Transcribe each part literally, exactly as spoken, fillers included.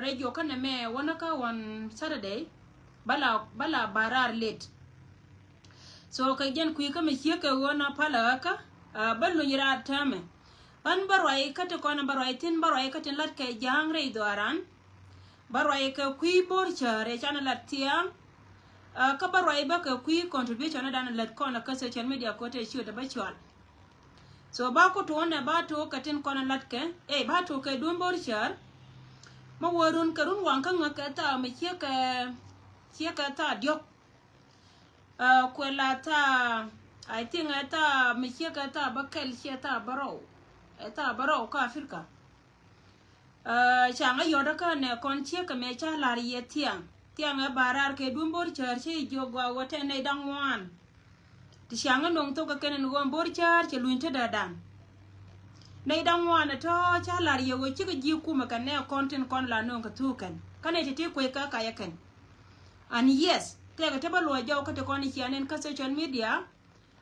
rɛ jiɔ kä nɛ mɛ wänä kä ɣɔn Saturday. Bä la, bä la ba raar late. So kɛ jɛn kui̱ kä mi ciek kɛ ɣöö na palä ɣä kä, ah, bä luny raar täämɛ. Ɣän bä ruac kä ti kɔn bä ruac thi̱n, bä ruac kä tin la̱t kɛ ja̱a̱ŋ rɛy dhɔaaran. Bä ruac kɛ kui̱ bo̱r cäär ɛ canɛ la̱t thia̱a̱ŋ. Ah, kä bä ruac bä kɛ kui̱ contribution dan lät kɔn kä social media kote ciöt bä cual. So ba ku tuɔnɛ ba tuɔk kɛ tin kɔn latkɛ, eh, ba tuɔk kɛ duun bo̱r cäär. Ma wä run kɛ run waŋ kä ŋä kɛ thaa mi ciek kɛ, ciek kɛ thaa diɔk. Ah, kuɛ la thaa, I think ɛ thaa mi ciek kɛ thaa bä kɛl ciɛ thaa bärɔw. Ɛ thaa bärɔw kä Africa. Ah, ca ŋä yɔt kä nɛ kɔn ciek kɛ mɛ ca lar yɛ thiaŋ. Thiaŋ ɛ ba raar kɛ duun bo̱r cäär ci jiök gɔaa wä tɛ nɛy da̱ŋ ŋuan. Ti ciaŋ ɛ no̱ŋ thok kɛ kɛn ɛn ɣöö bo̱r cäär cɛ luny te däädan. Nɛy da̱ŋ ŋuan ɛ tɔ̱ ca lar yɛ ɣöö cikɛ ji̱ kumɛ kɛ nɛ kɔn tin kɔn la no̱ŋ kɛ thuk kɛn. Kä nɛy ti ti kuec kä kayɛ kɛn. And yes, tɛkɛ te bä luɔc jɔw kä ti kɔn i̱ cian ɛn kä social media.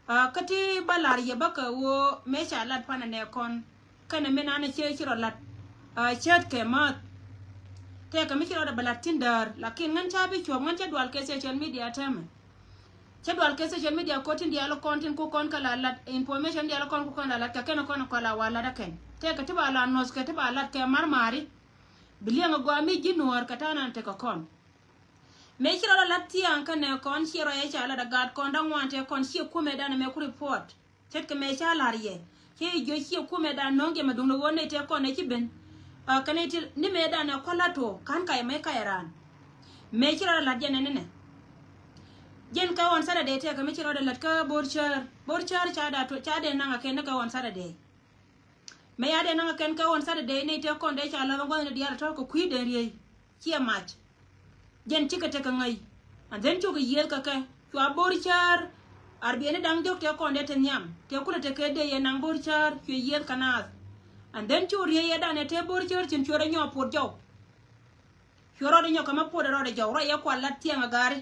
Ah, kä ti bä lar yɛ bä kɛ ɣöö mëë ca lat panɛ nɛ kɔn. Kɛnɛ mi nanɛ cɛ ci rɔ lat, ah, cät kɛ mäth. Tɛkɛ mi ci rɔ dɛ bɛ lat tin däär. Lakin ŋän ca bi cuɔp, ŋän cä dual kɛ social media tɛmɛ. Cä dual kɛ social media ko tin diaal kɔn tin ku kɔn kɛ la lat, information diaal kɔn ku kɔn la lat kɛ kɛn kɔn kɔ la wa lat ɛ kɛn. Tɛkɛ ti ba la nɔth kɛ ti ba lat kɛ mar mari. Bi liɛŋ ɛ gɔaa mi ji̱ nuɔɔr kɛ ta̱a̱ nan tekɛ kɔn. Mëë ci rɔ la lat thiaŋ kä nɛ kɔn ciɛ rɔ yɛ ca lat a gaat kɔn da̱ŋ ŋuan tɛ kɔn ciɛ kumɛ danɛ mɛ ku report. Ce̱tkɛ mëë ca lar yɛ. Ciɛ jiö ciɛ kumɛ dan no̱o̱ŋ jɛ mɛ duŋdɛ ɣöö nɛy tɛ kɔn ɛ ci ben. A kɛ nɛy ti ni mëë danɛ kɔn lat tuɔ ka̱n kayɛ mëë kayɛ raan. Mëë ci rɔ la lat jɛn ɛn ni nɛ. Jɛn kɛ ɣɔn Saturday tɛkɛ mi ci rɔ dɛ lat kä bo̱r cäär. Bo̱r cäär ca da tuɔ ca dee naŋ a kɛn ni kɛ ɣɔn Saturday. Mëë ya dee naŋ a kɛn kɛ ɣɔn Saturday nɛy tɛ kɔn dee ca lath ɛ gua̱thni diaal a tɔ̱ kɛ kui̱ dee riey. Ciɛ mac. Jɛn cikɛ tekɛ ŋäc. And then cukɛ yiëëth kɛ kɛ. Cua bo̱r cäär. Arbiɛni da̱ŋ diɔ̱k tɛ kɔn dee te nhiam. Tɛ kulɛ tekɛ dee yɛ naŋ bo̱r cäär. Cuɛ yiëëth kɛ naath. And then cu riey yɛ danɛ te bo̱r cäär cin cuɛ rɔ nyɔk puɔt jɔw. Cuɛ rɔɔdɛ nyɔk kɛ mɛ puɔt ɛ rɔɔdɛ jɔw. Rɔ yɛ kual lat thiaŋ a gaari.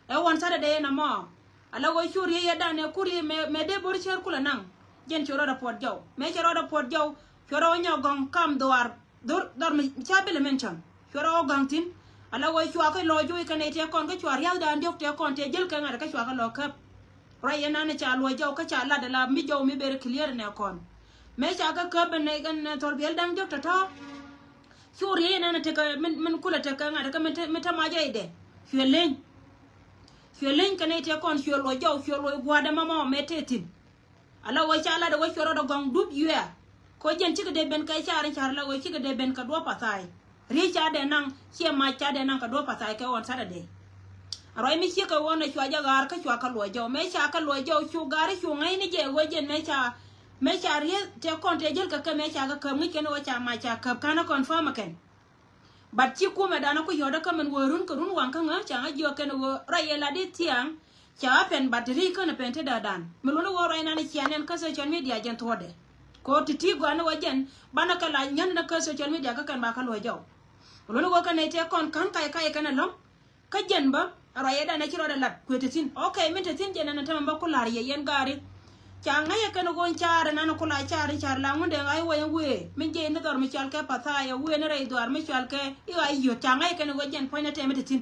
Ɛ ɣɔn Saturday ɛn ɛmɔ. Ala ɣöö cu riey yɛ danɛ ku riey mɛ, mɛ dee bo̱r cäär kulɛ naŋ. Jɛn cuɛ rɔɔdɛ puɔt jɔw. Mɛ cɛ rɔɔdɛ puɔt jɔw. Cuɛ rɔɔdɛ nyɔk gɔ̱ŋ kam dhuaar. Dhor, dhor mi ca bilɛ min cäŋ. Cuɛ rɔ ɣä ga̱ŋ thi̱n. Ala ɣöö cua kä lɔ juɔc kɛ nɛy tëë kɔn kä cua ria̱thdan diɔ̱k tëë kɔn tëë jäl kɛ ŋa̱t kä cua kä lɔ käp. Ruac yɛn nan ca luɔc jɔw kä ca lat ala mi jɔw mi ber clear nɛ kɔn. Mëë ca kä käp ɛn nɛy kɛn thɔl biɛl da̱ŋ diɔ̱k tɔ̱tɔ̱. Cu riey yɛn nan tekɛ min, min kulɛ tekɛ ŋa̱t kä min te, min te mac rɛydɛ. Cuɛ leny. Cuɛ leny kɛ nɛy tëë kɔn cuɛ luɔc jɔw cuɛ luɔc gua̱a̱dɛ mamɔ mɛ tëë thi̱n. Ala ɣöö ca lat ɛ ɣöö cuɛ rɔɔdɛ gɔ̱ŋ dup yuɛɛ. Kɛ ɣöö jɛn cikɛ dee ben kɛ car in car ala ɣöö cikɛ dee ben kɛ duɔ̱ɔ̱p pa̱tha̱a̱y. Riey ca dee naŋ ciɛ mac ca dee naŋ kɛ duɔ̱ɔ̱p pa̱tha̱a̱y kɛ ɣɔn Saturday. A ruac mi ciek kɛ ɣöö nɛ cua jɛ ɣaar kä cua kä luɔc jɔw. Mëë ca kä luɔc jɔw cu gaari cu ŋäcni jɛ ɣöö jɛn mëë ca, mëë ca riey tëë kɔn tëë jäl kɛ kɛ mëë ca kä käp ŋi̱c kɛn ɣöö ca mac ca käp ka̱n ɛ confirm ɛ kɛn. But ci kumɛ danɔ ku yɔ̱dä kä min wee run kɛ run waŋ kä ŋä ca ŋä jiɔk kɛn wee rɔy yɛ la di thiaŋ. Ca ɣä pɛn but ri känɛ pɛn ti däädan mi luni wee rɔy nan cia nɛn kä social media jɛn thuɔ̱dɛ. Kɛ ɣöö ti ti gɔaa ni wee jɛn banɛ kɛ la nyän ni kä social media kä kɛn ba kä luɔ̱c jɔw. Mi luni wee kɛn nɛy tëë kɔn ka̱n kay kay kɛn ɛlɔ̱ŋ. Kä jɛn bä a ruac yɛ danɛ ci rɔɔdɛ lat kuëë te thi̱n. Ok, min te thi̱n jɛn ɛn ɛ tämɛ bä ku la̱r yɛ yɛn gaari. Ca ŋäc ɛ kɛn ɣöö car ɛn an ku la car in car la ŋundɛ ɣa̱c wä yɛn wëë min jiɛc ni dhɔr mi cɔal kɛ pathaya wëë ni rɛy dhuaar mi cɔal kɛ i̱ ɣa̱c yöt. Ca ŋäc ɛ kɛn ɣöö jɛn puɔ̱nydɛ tɛmɛ te thi̱n.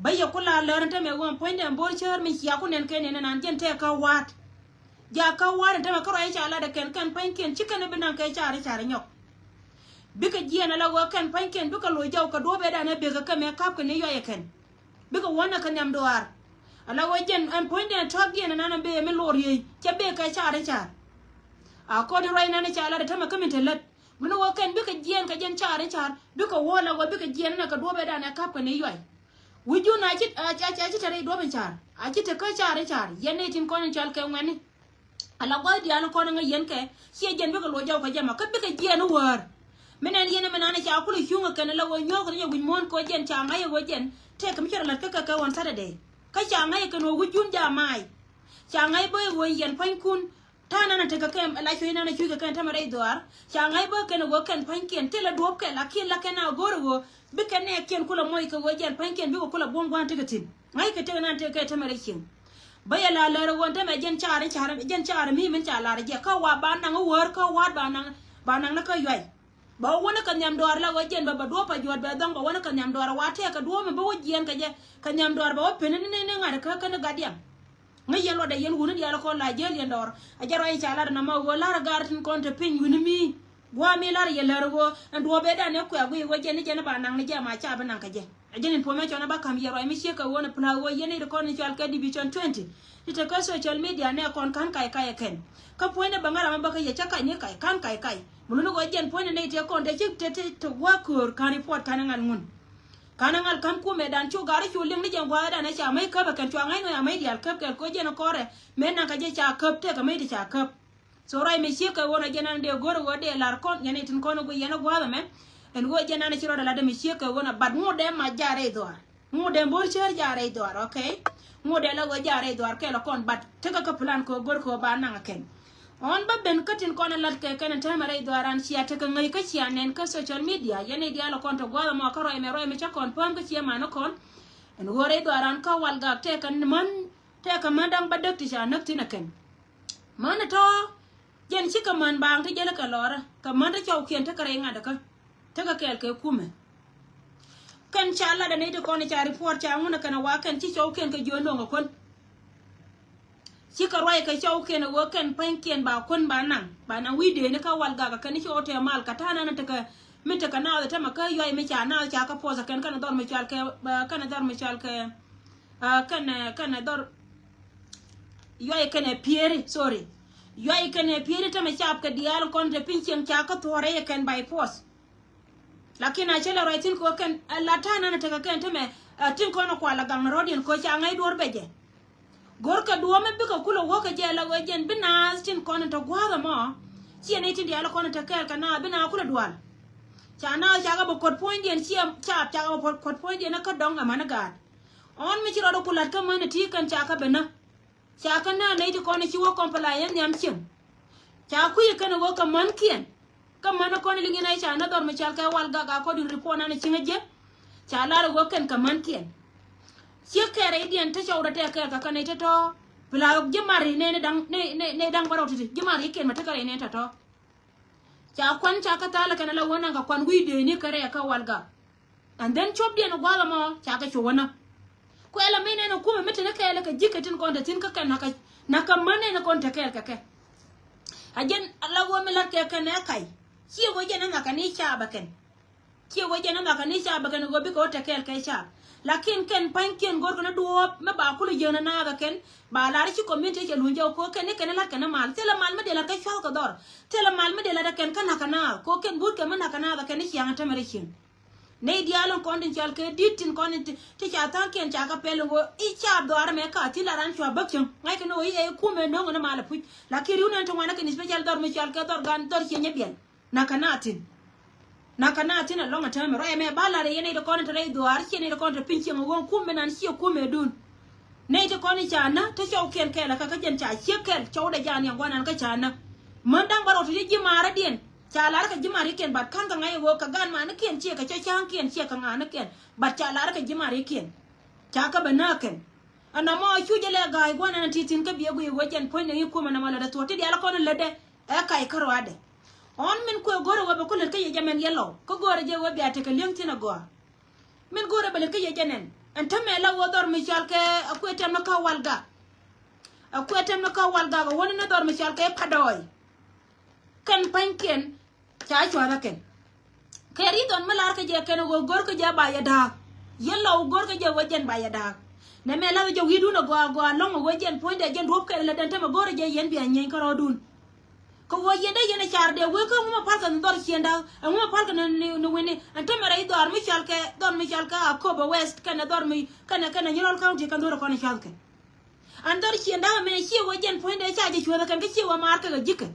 Bä yɛ ku la lär in tämɛ ɣöö puɔ̱nydɛ bo̱r cär min cia ku nɛn kɛn yɛn ɛn an jɛn tɛɛkä wa̱a̱t. Jakä wa̱a̱t in tämɛ kä ruac in ca lat ɛ kɛn kɛn pa̱nykiɛn ci kɛn bi naŋ kɛ car in car in nyɔk. Bikɛ jiɛɛn ala ɣöö kɛn pa̱nykiɛn bikɛ loc jɔw kɛ duɔ̱ɔ̱p ëëdan ɛ bekɛ kɛ mɛ ka̱pkɛ ni yuac ɛ kɛn. Bikɛ wänɛ kɛ nhiam duaar. Ala ɣöö jɛn ɛn puɔ̱nydiɛn tɔ̱ɔ̱kdiɛn ɛnan ɛn bëë mi loor yiëë cɛ bëë kɛ car in car. A kɔn in ruac nan in ca lat ɛ tämɛ kä min te lät. Min ɣöö kɛn bikɛ jiɛɛn kɛ jɛn car in car bikɛ wä ala ɣöö bikɛ jiɛɛn ɛn ɛ kɛ duɔ̱ɔ̱p ëëdan ɛ ka̱pkɛ ni yuac. Wi̱c jun a ci, a ci, a ci te rɛy duɔ̱ɔ̱p in car a ci te kä car in car yɛn ni tin kɔn in cɔal kɛ ŋuɛ̈tni. Ala gua̱th diaal kɔn ŋäc yɛn kɛ ciɛ jɛn bikɛ luɔc jɔw kɛ jɛ mɔ kä bikɛ jiɛɛn wäär. Mi nɛn yɛn mi nan ca kulɛ cuŋ kɛn la ɣöö nyuɔ̱ɔ̱k ni nyɛ wi̱c muɔ̱ɔ̱n kɛ ɣöö jɛn ca ŋa̱c ɣöö jɛn tëëk mi cɛ rɔ la̱t kä kɛ kɛ ɣɔn Saturday. Kä ca ŋa̱c kɛn ɣöö wi̱c jun ja ma̱a̱c. Ca ŋa̱c bä ɣöö yɛn pa̱nykuun ta̱a̱ nan tekɛ kɛ la cuec nan cuc kɛ kɛn tämɛ rɛy dhuaar. Ca ŋa̱c bä kɛn ɣöö kɛn pa̱nykiɛn thilɛ duɔ̱ɔ̱p kɛ lakin la kɛn a go̱r ɣöö bikɛ nɛɛkiɛn kulɛ moc kɛ ɣöö jɛn pa̱nykiɛn bikɛ kulɛ buɔ̱m gua̱a̱n tekɛ thi̱n. Ŋa̱c kɛ tekɛ nan tekɛ kɛ tämɛ rɛy cieŋ. Bä yɛ la lär ɣöö tämɛ jɛn car in car jɛn car mi min ca lar jɛ kä wa ba naŋ wäär kä wa̱a̱t ba naŋ ba naŋ ni kä yuac. Bɛ wä wä ni kɛ nhiam dɔɔr la ɣöö jiɛn bɛ bɛ duɔ̱ɔ̱p a juɔ̱ɔ̱t bɛ dhɔŋ bɛ wä ni kɛ nhiam dɔɔr a wa tɛɛk kɛ duɔ̱ɔ̱p mi bä wä jiɛn kɛ jɛ kɛ nhiam dɔɔr bɛ wä peni ni ni ni ŋa̱t kä kä ni gat diam. Ŋäc yɛn luɔtdɛ yɛn wuni diaal kɔn la jäl yɛn dɔɔr. A jɛ ruac ca lar nɔmɔ ɣöö lar gar tin kɔn te piny wuni mi. Gua̱a̱ mi lar yɛ lär ɣöö ɛn duɔ̱ɔ̱p ëëdan ɛ kuɛ guiy ɣöö jɛn ni jɛn ba naŋ ni jɛ ma ca bi naŋ kɛ jɛ. A jɛn in puɔ̱mɛ cɔn a ba ka̱m yɛ ruac mi ciek kɛ ɣöö ni pla ɣöö yɛn ni ti kɔn ni cɔal kɛ division twenty. Ti te kä social media nɛ kɔn ka̱n kac kac ɛ kɛn. Kä puɔ̱nydɛ bä ŋa̱r amä bä kä yɛ cä kac ni kac ka̱n kac kac. Mi luni ɣöö jɛn puɔ̱nydɛ nɛy tëë kɔn te cik te te te gua̱a̱ köör ka̱n report ka̱n ɛ ŋa̱l ŋun. Ka̱n ɛ ŋa̱l ka̱n kumɛ dan cu ga̱r cu liŋ ni jɛn gua̱a̱th dan ɛ ca mäc käp ɛ kɛn cua ŋäc nɔ ya mäc diaal käp kɛl kɛ ɣöö jɛn ɛ kɔrɛ. Mëë naŋ kɛ jɛ ca käp tëëkɛ mäc ti ca käp. So ruac mi ciek kɛ ɣöö nɔ jɛn an dee go̱r ɣöö dee lar kɔn yɛn itin kɔn ɛ guiy yɛn ɛ gua̱a̱th ɛmɛ. Ɛn ɣöö jɛn an ci rɔɔdɛ latdɛ mi ciek kɛ ɣöö nɔ but ŋot dee mac jaarɛ i̱ dhuaar. Ŋot dee bo̱r cär jaarɛ i̱ dhuaar, okay? Ŋot dee la ɣöö jaarɛ i̱ dhuaar kɛɛl ɛ kɔn but tekɛ kä plan kɛ ɣöö go̱r kɛ ɣöö ba naŋ ɛ kɛn. Ɣän bä ben kä tin kɔn ɛ lat kɛ kɛn ɛ täämɛ rɛy dhuaar an cia tekɛ ŋäc kä cia nɛn kä social media yɛn i̱ diaal ɛ kɔn te gua̱a̱th ɛmɔ kä ruac mɛ ruac mi cä kɔn pääm kä cie man ɛ kɔn. Ɛn ɣöö rɛy dhuaar an kä wal gak tɛɛkɛ män tɛɛkɛ män da̱ŋ bä däk ti ca näk thin ɛ kɛn. Män ɛ tɔ̱ jɛn cikɛ män baaŋ ti jälä kɛ lɔrä kɛ män ti cɔwkiɛn tekɛ rɛy ŋa̱t kä tekɛ kɛɛl kɛ kumɛ. Kɛn ca lat ɛ nɛy ti kɔn ca report ca ŋun ɛ kɛn ɛ wa kɛn ci cɔwkiɛn kɛ jiö no̱o̱ŋ ɛ kuän. Cikɛ ruac kɛ cɔwkiɛn ɛ ɣöö kɛn pa̱nykiɛn ba kuän ba naŋ ba naŋ wi̱i̱ dee ni kä wal gak ɛ kɛn ci ɣɔw tɛ mal kɛ ta̱a̱ nan tekɛ mi tekɛ naath ɛ tämɛ kä yuay mi ca naath ca kä puɔth ɛ kɛn kɛn ɛ dhɔr mi cɔal kɛ kɛn ɛ dhɔr mi cɔal kɛ kɛn ɛ kɛn ɛ dhɔr yuay kɛn ɛ pieri sorry. Yuay kɛn ɛ pieri tämɛ caap kɛ diaal kɔn te piny cieŋ ca kä thuɔrɛ yɛ kɛn by force. Lakin a cä lɛ ruac thi̱n kɛ ɣöö kɛn ɛ la ta̱a̱ nan ɛ tekɛ kɛn tämɛ ɛ tin kɔn ɛ kual ɛ gaŋ ni rɔ̱diɛn kɛ ɣöö ca ŋäc duɔ̱ɔ̱r bɛ jɛ. Go̱rkɛ duɔ̱ɔ̱mɛ bikɛ kulɛ wäkɛ jɛ la ɣöö jɛn bi naath tin kɔn in te gua̱a̱th ɛmɔ. Ciɛ ni tin diaal kɔn in te kɛɛl kɛ naath bi naath kulɛ dual. Ca naath cakɛ bɛ kuɔt puɔ̱nydiɛn ciɛ caap cakɛ bɛ kuɔt puɔ̱nydiɛn kä dɔ̱ŋ ɛmän gaat. Ɣän mi ci rɔɔdɛ ku la̱t kä män ɛ ti kɛn cakɛ bɛ nä. Cakɛ nä nɛy ti kɔn in ci wä kɔn pɛ la yɛn nhiam cieŋ. Ca kui̱ kɛn ɛ ɣöö kɛ mänkiɛn. Kä män ɛ kɔn liŋ in ɛ ca nä dhɔr mi cɔal kɛ wal gak according report nan ɛ cieŋ ɛ jiɛ. Ca lar ɛ ɣöö kɛn kɛ mänkiɛn. Ciek kɛɛrɛ i̱ diɛn te cɔwdɛ tɛk kɛɛl kɛ kɛn i̱ te tɔ̱. Pla ji̱ mar i̱ nɛn i̱ da̱ŋ nɛy da̱ŋ bä rɔw ti̱ti̱ ji̱ mar i̱ kiɛn mɛ tekɛ rɛy nɛn tɔ̱tɔ̱. Ca kuan ca kä tha̱a̱lɛ kɛn ala wä naŋ kɛ kuan wi̱i̱ dee ni kɛ rɛy kä wal gak. And then cop diɛn gua̱a̱th ɛmɔ ca kɛ cop wä nä. Kuɛlɛ mi nɛn i̱ kumɛ mi te ni kɛɛl kɛ ji̱ kɛ tin kɔn te thi̱n kä kɛn nakä nakä män nɛn i̱ kɔn te kɛɛl kɛ kɛ. A jɛn ala wä mi la̱t kɛ kɛn ɛ kac. Ciɛ wä jɛn ɛ nakä ni caap ɛ kɛn. Ciɛ wä jɛn ɛ nhɔakɛ ni caap bɛ kɛn ɣöö bikɛ wä tɛkɛɛl kɛ caap. Lakin kɛn pa̱nykiɛn go̱rkɛ ni duɔ̱ɔ̱p mi ba kulɛ jiäk ni naath ɛ kɛn ba lar ci community cɛ luny jɛ kɛ kɛn ni kɛn ni la̱t kɛn ni mal thilɛ mal mi dee la̱t kɛ cua̱th kɛ dhɔr. Thilɛ mal mi dee la̱t ɛ kɛn kä na̱k kɛ naath kɛ kɛn buut kɛ mi na̱k kɛ naath ɛ kɛn ni ciaŋ ɛ tämɛ rɛ cieŋ. Nɛy diaal in kɔn tin cɔal kɛ di̱t tin kɔn ti ca tha̱a̱ŋkiɛn ca kɛ pɛl ɣöö i̱ caap dhɔaar ɛmɛ ka thi̱n la raan cua bäk cieŋ ŋa̱ckɛ ni ɣöö i̱ ɛ kumɛ no̱o̱ŋ ni mal ɛ puc. Lakin ri̱w nɛn ti ŋuan ɛ kɛn special dhɔr mi cɔal kɛ dhɔr gan dhɔr ciɛ nyɛ biɛl. Nakä na thi̱n. Nakä na thi̱n ɛlɔ̱ŋ ɛ täämɛ ruac ɛmɛ ba la̱r ɛ yɛn nɛy ti kɔn in te rɛy dhuaar ciɛ nɛy ti kɔn in te piny cieŋ ɛ ɣöö kum mi nan ciɛ kumɛ duun. Nɛy ti kɔn in ca nä te cɔwkiɛn kɛɛl ɛ kä kä jɛn ca ciek kɛl cɔwdɛ jaan yɛn gua̱nan kä ca nä. Män da̱ŋ bä rɔw te ti ji̱ maarä diɛn ca la̱r kɛ ji̱ maarikiɛn bat ka̱n kɛ ŋa̱c ɛ ɣöö kɛ gan maanikiɛn ciɛ kɛ cä cäŋkiɛn ciɛ kɛ ŋaanikiɛn bat ca la̱r kɛ ji̱ maarikiɛn. Ca kä bɛ nääkɛn. Ɛn nɔmɔ cu jɛ lɛ ga̱a̱c gua̱nan ti thi̱n kä biɛ guiy ɛ ɣöö jɛn puɔ̱nydɛ i̱ kumɛ nɔmɔ lätdɛ thuɔ̱k ti diaal kɔn in lätdɛ. Ɛ kac kä ruaadɛ. Ɣän min kuɛ go̱rɛ wee bɛ ku lät kä yɛ jɛ mɛn yɛ lɔw kä go̱rɛ jɛ wee bia tekɛ li̱eŋ thi̱n agɔaa. Min go̱rɛ bɛ lät kä yɛ jɛ nɛn ɛn tämɛ la wee dhɔr mi cɔal kɛ ɛ kuɛ tɛm ni kä wal gak. Ɛ kuɛ tɛm ni kä wal gak ɛ wä ni ni dhɔr mi cɔal kɛ padɔɔy. Kɛn pa̱nykiɛn ca cua̱th ɛ kɛn. Kɛ ri̱th ɣän mi lar kä jɛ kɛn ɛ ɣöö go̱r kä jɛ ba yɛ da̱a̱k. Yɛ lɔw go̱r kä jɛ ɣöö jɛn ba yɛ da̱a̱k. Nɛ mɛ lath jɛ wi̱i̱dun agɔaa agɔaa lɔ̱ŋ ɛ ɣöö jɛn puɔ̱nydɛ jɛn duɔ̱p kɛn lät ɛn tämɛ go̱r ɛ jɛ yɛn bia nyieeny kä rɔɔdun. Kɛ ɣöö yɛn dee yɛn ɛ car dee wee kä ŋumɛ pal kɛ ni dhɔr ciënda ɛ ŋumɛ pal kɛ ni ni wi̱ni ɛn tämɛ rɛy dhɔr mi cɔal kɛ dhɔr mi cɔal kɛ Akobo West kɛnɛ dhɔr mi kɛnɛ kɛnɛ Nyirol County kɛn dhɔr ɛ kɔn ɛ cua̱th kɛ. An dhɔr ciënda mɛ ciɛ ɣöö jɛn puɔ̱nydɛ ca jɛ cuäth ɛ kɛn kä ciɛ ɣöö maar kɛ kɛ ji̱kɛ.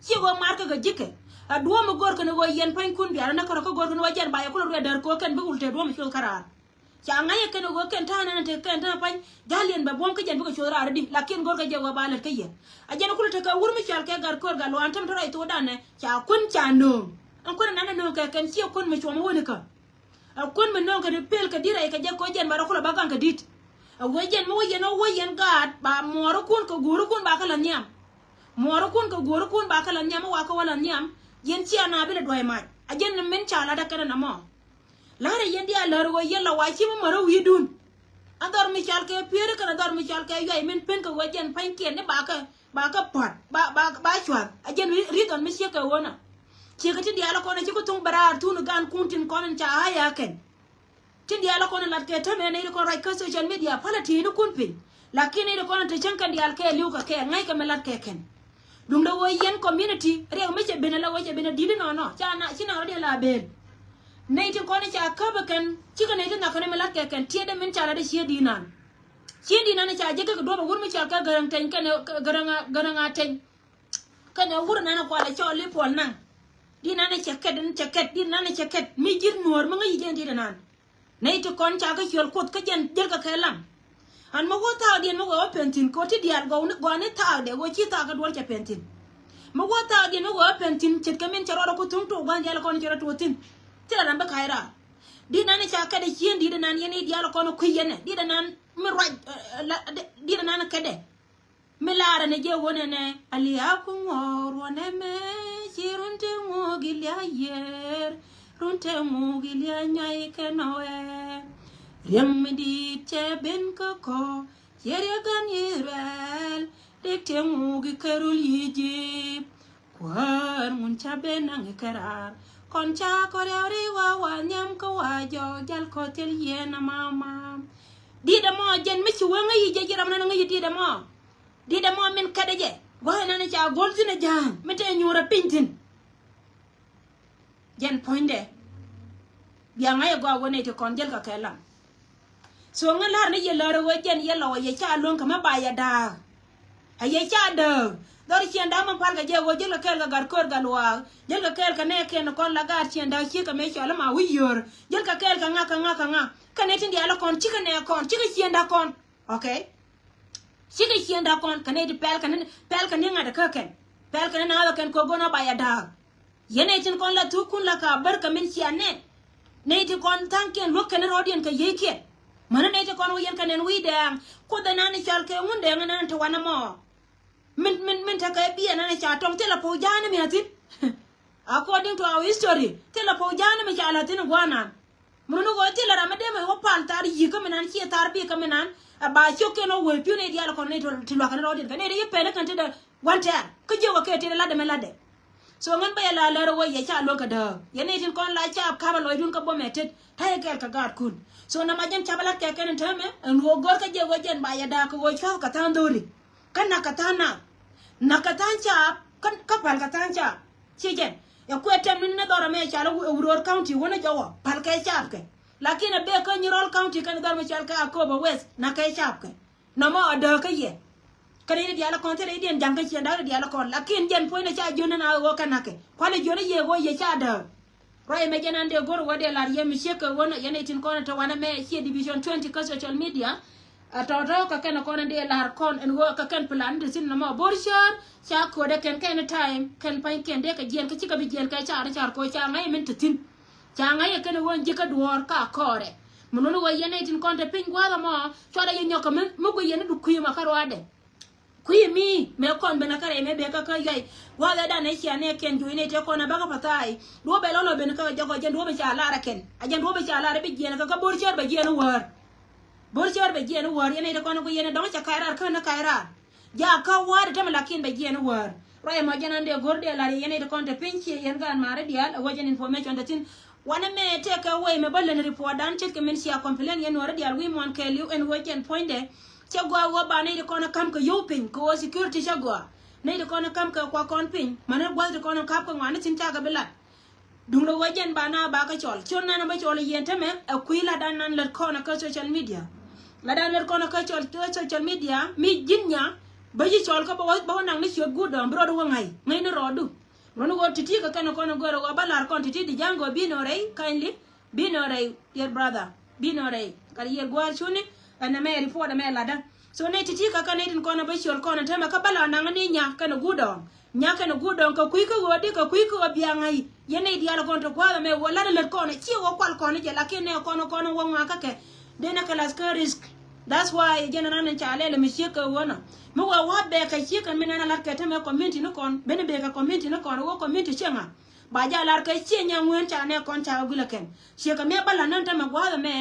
Ciɛ ɣöö maar kɛ kɛ ji̱kɛ. A duɔ̱ɔ̱m mi go̱r kɛn ɣöö yɛn pa̱nykun biarä nä kärɔ kä go̱r kɛn ɣöö jɛn ba yɛ kulɛ ruɛ däär kɛ ɣöö kɛn bi wul te duɔ̱ɔ̱m mi cuäth kä raar. Ca ŋa̱c ɛ kɛn ɣöö kɛn ta̱a̱ nɛn te kɛn ta̱a̱ pa̱ny ja̱l yɛn bɛ buɔ̱m kä jɛn bikɛ cuɔth raar di lakin go̱rkɛ jɛ ɣöö ba lät kä yɛ. A jɛn ɛ kulɛ tekɛ wur mi cɔal kɛ gat köör gat luaan täm te ruac thokdan ɛ ca kuän ca nööŋ. Ɛn kuän ɛnan ɛ nööŋ kɛ kɛn ciɛ kuän mi cuɔm ɛ wäni kä. Ɛ kuän mi nööŋ kɛ ti pel kɛ di rɛy kɛ jɛ koc jɛn ba rɔ kulɛ ba gaŋ kɛ di̱t. Ɛ wee jɛn mi wä yɛn ɛ wä yɛn gaat ba muɔɔrikun kɛ guurikun ba kä la nhiam. Muɔɔrikun kɛ guurikun ba kä la nhiam ɛ wa kä wä la nhiam. Yɛn cia na bi lɛ duɔ̱c mac. A jɛn min ca lat ɛ kɛn ɛ nɔmɔ. La̱rä yɛn diaal lär ɣöö yɛn la wa ci mi märä wi̱i̱dun. A dhɔr mi cal kɛ pieri kɛn a dhɔr mi cal kɛ yuay min pen kɛ ɣöö jɛn pa̱nykiɛn ni bakɛ, bakɛ pua̱t, ba, ba, ba cua̱th. A jɛn ri-, reason mi ciek kɛ ɣöö nɔ. Ciek kɛ ti diaal kɔn a ci ku thuŋ bɛ raar thun gan kun tin kɔn in ca a ya kɛn. Tin diaal kɔn in lat kɛ tämɛ nɛy ti kɔn ruac kä social media pälɛ ti̱i̱ni kun piny. Lakin nɛy ti kɔn in te cäŋ kɛn diaal kɛ li̱w kɛ kɛ ŋäc kɛ mi lat kɛ kɛn. Duŋdɛ ɣöö yɛn community riɛk mi cɛ ben ala ɣöö cɛ ben a di̱t inɔnɔ ca na ci naŋ rɔ diɛn la ben. Nɛy tin kɔn in ca käp kɛn cikɛ nɛy ti nhakɛ ni mi lat kɛ kɛn tiɛtdɛ min ca lat i̱ ciɛ di̱t nan. Ciɛ di̱t nan ca jek kɛ duɔ̱p a wur mi ca kɛ gäräŋ tɛny kɛn gäräŋ a, gäräŋ a tɛny. Kɛn a wur nan a kual a cɔl i̱ puɔl naŋ. Di̱t nan a cɛ kɛt in cɛ kɛt di̱t nan a cɛ kɛt mi ji̱r nuɔ̱ɔ̱r mi ŋäc i̱ jɛn di̱t nan. Nɛy ti kɔn ca kä ciöl Kuoth kä jɛn jälkɛ kɛ lam. An mi wä thaakdiɛn mi wee wä pɛn thi̱n kɛ ɣöö ti diaal gɔw ni gɔaa ni thaakdɛ ɣöö ci thaak kä duɔl cɛ pɛn thi̱n. Mi wä thaakdiɛn mi wee wä pɛn thi̱n ce̱tkɛ min cɛ rɔɔdɛ ku thuŋ tok gua̱n diaal kɔn cɛ rɔ tuɔɔk thi̱n. Thilɛ ram bi ka̱c raar. Di̱t nan ca kɛt ɛ cien di̱t nan yɛn i̱ diaal kɔn kui̱ yɛn ɛ di̱t nan mi ruac, eh, eh, la, di̱t nan kɛt ɛ. Mi laarɛ ni jɛ wunɛ nɛ a liaak ku ŋuɔɔr wunɛ mɛ ci run te ŋuɔɔk ilia yiër run te ŋuɔɔk ilia nyuay kɛ nɔwɛ. Riɛm mi di̱i̱t cɛ ben kä kɔ ciɛ riɛ gan Israel dek te ŋuɔɔk ikɛ rul Egypt. Kuäär ŋun ca ben naŋ ikɛ raar kɔn ca kɔ riɛw ri wa wa nhiam kä wa jɔɔk jal kɔ thil yieen amama. Di̱t ɛmɔ jɛn mi ci wee ŋäc yi jɛ ji̱ ram nan ŋäc yi di̱t ɛmɔ. Di̱t ɛmɔ min kɛt ɛ jɛ gua̱th ɛnɛn ca go̱l thi̱n ɛ ja̱a̱ŋ mi te nyuur ɛ piny thi̱n. Jɛn puɔ̱nydɛ bia ŋa̱c ɛ gɔaa wä nɛy ti kɔn jäl kɛ kɛ lam. So ŋä la̱r ni yɛ lär ɛ wee jɛn yɛ lɔ wä yɛ ca luäŋ kɛ mä ba yɛ da̱a̱k. Ɛ yɛ ca dääk dhɔr ciɛn da̱a̱k mä pal kɛ jɛ wä jäl kɛ kɛɛl kɛ gat köör gat luaak jäl kɛ kɛɛl kɛ nɛɛkiɛn kɔn la gaat ciɛn da̱a̱k ciek kɛ mëë cɔl ma wi̱c yöör jäl kɛ kɛɛl kɛ ŋa kɛ ŋa kɛ ŋa. Kɛ nɛy tin diaal kɔn cikɛ nɛɛk kɔn cikɛ ciɛn da̱a̱k kɔn. Okay. Cikɛ ciëŋda kɔn kɛ nɛy ti pɛl kɛ ni pɛl kɛ ni ŋa̱t kä kɛn pɛl kɛ ni naath ɛ kɛn kɛ go̱n a ba ya da̱a̱k. Yɛn nɛy tin kɔn la thuk kun la ka bär kɛ min cia nɛn. Nɛy ti kɔn tha̱a̱ŋkiɛn luäk kɛn rɔɔdiɛn kɛ yiëëkiɛn. Mäni nɛy ti kɔn wä yɛn kɛ nɛn wi̱i̱ dɛɛŋ. Kuoth ɛnan i̱ cɔl kɛ ŋun dɛɛŋ ɛnan te wanɛ mɔ. Min min min tekɛ biɛ ɛnan i̱ ca tɔŋ thilɛ pɔw ja̱a̱n imi̱ a thi̱n. According to our history thilɛ pɔw ja̱a̱n imi̱ ca la̱thi̱n i̱ gua̱a̱r nan. Mi run i̱ ɣöö thilɛ ram mi dee mi wä pal thar yi̱k kä mi nan ciɛ thar bi̱i̱ kä mi nan. Ɛ ba ciök kiɛn wä wee pi̱w nɛy diaal kɔn nɛy ti luakä ni rɔɔdiɛn kɛ nɛy ti yi pɛn i̱ kɛn ti dee gua̱n tɛɛr kä jiök ɛ kɛ ti dee latdɛ mi latdɛ. So ŋän bä yɛ la lär ɛ wä yɛ ca luäk kɛ dääk yɛ nɛy tin kɔn la ca ka̱p ɛ lɔcdun kä buɔmɛ tet ta̱yɛ kɛɛl kɛ gaatkun. So nɛmɛ jɛn ca bä lat kɛ kɛn in täämɛ ɛn ɣöö gör kä jɛ ɣöö jɛn ba yɛ da̱a̱k kɛ ɣöö cua̱th kɛ tha̱a̱ŋ dho̱ri. Kä nak kɛ tha̱a̱ŋ naath nak kɛ tha̱a̱ŋ caap kä pal kɛ tha̱a̱ŋ caap. Ci jɛn ɛ kuɛ tɛm ni ni dhɔr ɛmɛ cal ɛ Wuror County wänä jɔwä pal kɛ caap kɛ. Lakin ɛ bek kä Nyirol County kɛn dhɔr mɛ cal kɛ Akobo West nak kɛ caap kɛ. Nɔmɔ ɛ dääk kä yɛ. Kɛn i̱ diaal ɛ kɔn thilɛ i̱ diɛn ja̱ŋ kä ciɛn da̱k i̱ diaal ɛ kɔn lakin jɛn puɔ̱ny ni ca jiön ni na ɣöö kɛ nak kɛ kualɛ jiön i̱ yɛ ɣöö yɛ ca dääk. Ruac ɛmɛ jɛn an dee go̱r wä dee lar yɛ mi ciek kɛ wä nɔ yɛn ɛ tin kɔn ɛ te wanɛ mɛ ciɛ division twenty kä social media. A tɔ̱tɔ̱ kɛ kɛn ɛ kɔn ɛ dee lar kɔn ɛn ɣöö kɛ kɛn plan ti thi̱n nɔmɔ bo̱r cäär ca köödɛ kɛn kɛn ɛ time kɛn pa̱ny kɛn dee kɛ jiɛn kä cikɛ bi jiɛn kɛ car car kɛ ɣöö ca ŋa̱c ɛ min te thi̱n. Ca ŋa̱c ɛ kɛn ɛ ɣöö ji̱ kä duɔ̱ɔ̱r ka kɔɔrɛ. Mi luni ɣöö yɛn ɛ tin kɔn te piny gua̱a̱th ɛmɔ cuarɛ yɛ nyɔk kɛ mi mi guic yɛn i̱ du kui̱ ma kä ruaadɛ. Kui̱ mi mëë kɔn ben kä rɛy mëë bek kä kä yuay. Gua̱a̱th ɛ dan ɛ cia nɛ kɛn juɔ̱c nɛ tëë kɔn ɛ bäkä pa̱tha̱a̱y duɔ̱ɔ̱p ɛ lɔl ɔ ben kä jɔk ɔ jɛn duɔ̱ɔ̱p ɛ ca lar ɛ kɛn a jɛn duɔ̱ɔ̱p ɛ ca lar ɛ bi jiɛn kä kä bo̱r cär bɛ jiɛn wäär. Bo̱r cär bɛ jiɛn wäär yɛn ɛ tëë kɔn ɛ ku yɛn ɛ dɔ̱ŋ cɛ ka̱c raar kä ni ka̱c raar. Ja kä wäär ɛ tämɛ lakin bɛ jiɛn wäär. Ruac ɛmɔ jɛn an dee go̱r dee lar yɛ yɛn ɛ tëë kɔn te piny ciɛ yɛn gaan ma̱a̱r ɛ diaal ɛ wä jɛn information te thi̱n. Wanɛ mɛ tëëkɛ wec mɛ bä län report dan ce̱tkɛ min cia complain yɛn nuɔ̱ɔ̱ri diaal wi̱i̱ muɔ̱ɔ̱n kɛɛliw ɛn ɣöö jɛn puɔ̱nydɛ. Cä gɔaa ɣöö ba nɛy ti kɔn ɛ ka̱m kɛ yio̱w piny kɛ ɣöö security cä gɔaa. Nɛy ti kɔn ɛ ka̱m kɛ kuak kɔn piny mäni gua̱th ti kɔn ɛ ka̱p kɛ ŋɔaani thi̱n cakɛ bi lat. Duundɛ ɣöö jɛn ba na ba kä cɔl ciöt nan ɛ bä cɔl ɛ yɛn tämɛ ɛ kui̱ lat dan nan lät kɔn ɛ kä social media. Lat dan lät kɔn ɛ kä cɔl kä social media mi ji̱n nya bä ji̱ cɔl kä bä wä bä wä naŋ ni ciöt guut dɔ̱ŋ bi rɔɔdu wä ŋa̱c ŋäcni rɔɔdu. Run ɣöö ti̱ti̱ kɛ kɛn kɔn ɛ gör ɛ ɣöö bä la̱r kɔn ti̱ti̱ di ja̱ŋ gör bi nɔ rɛy kindly. Bi nɔ rɛy dear brother. Bi nɔ rɛy kat yiëër gua̱a̱r cuni. Ɛn ɛmɛ report ɛmɛ ladä. So nɛy ti̱ti̱ kɛ kɛn nɛy tin kɔn ɛ bä ciöl kɔn ɛ tämɛ kä bä la naŋ ni nya kɛn ɛ guut dɔɔŋ. Nya kɛn ɛ guut dɔɔŋ kɛ kui̱ kä ɣöö di kɛ kui̱ kä ɣöö biaŋ ŋa̱c. Yɛn nɛy diaal kɔn te gua̱a̱th ɛmɛ ɣöö lat ɛ lät kɔn ɛ ciɛ ɣöö kual kɔn ɛ jɛ lakin nɛ kɔn ɛ kɔn ɛ wä ŋɔak kä kɛ. Dee nɛ kɛ lath kä risk. That's why jɛn ɛ nan in ca lɛl ɛ mi ciek kɛ ɣöö nɔ mi wee wa̱a̱ bɛɛkɛ ciek kɛn mi nan ɛ la̱t kɛ tämɛ community ni kɔn ben bɛɛkɛ community ni kɔn ɛ ɣöö community ciɛ ŋa̱. Ba ja lar kɛ ciɛ nya ŋueen ca nɛ kɔn ca kɛ guil ɛ kɛn. Ciɛ kɛ miɛ bä la nän tämɛ gua̱a̱th ɛmɛ